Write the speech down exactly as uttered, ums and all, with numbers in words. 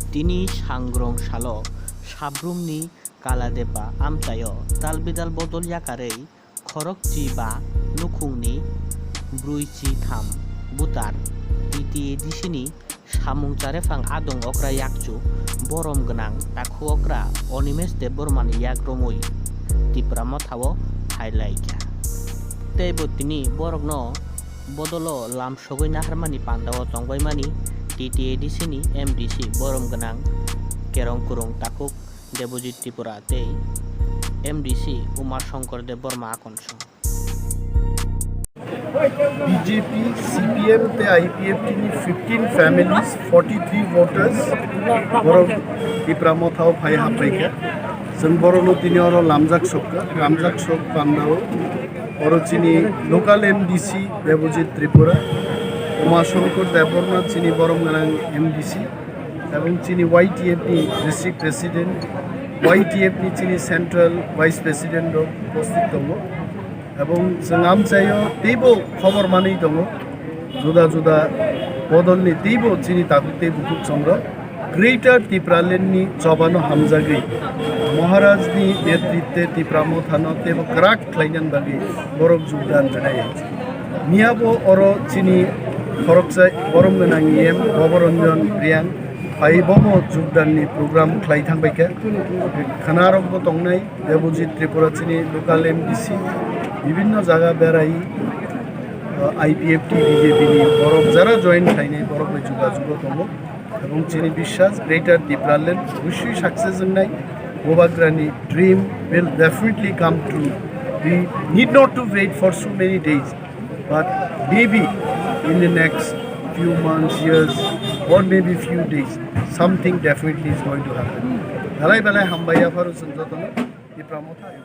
Tini sangrong salo Sabrumni Kaladepa amchaio dalbidal bodol yakarwi khorokchi ba nukhungni brwichi tham butar T T A D C ni samung charephang adong okra yakchu borom gwnang takhuk okra Animesh Debbarmani yak romwi Tipra Mothao phailaikha. Teibo tini borokno bodolo lam sogwi naharmani pandao tongbaimani T T A D C ni M D C borom gwnang Kerong Kurung takhuk Debojit Tripura tei M D C Uma Shankar Debbarma Akonsong. B J P, C P M tei I P F T ni fifteen families, forty three voters borok Tipra Mothao phai haphaikha. Chwng borokno tini oro lamjak sokha, lamjak sok pandao oro chini local M D C Debojit Tripura, Uma Shankar Debbarma chini borom gwnang M D C, ebong chini Y T F ni district president, Y T F ni chini central vice president rok upasthit tongo. Ebong chwng amchaio teibo khobor manwi tongo, juda juda bodolni teibo chini takhuk tei bukhuk chongrok Greater Tipraland ni chobano hamjagwi Maharaj ni netritwe Tipra Mothano teibo kwrak khlainani bagwi borok jogdan rwnai. Miyabo oro chini khoroksa borom gwnang E M Bhoboranjan Reang phai bobo jogdanni program khlai thangbaikha. Khwnarokbo tongnai Debojit Tripura chini local M D C bibhinno jaga berai, uh, I P F T B J P ni borok jara join khlainai borok bai jugajugo tongo. Ebong chini biswas Greater Tipraland obosshoi success wngnai. Bubagrani dream will definitely come true. We need not to wait for so many days, but maybe in the next few months, years, or maybe few days, something definitely is going to happen. Belai belai hambai yapharo chwng jotono Tipra Motha.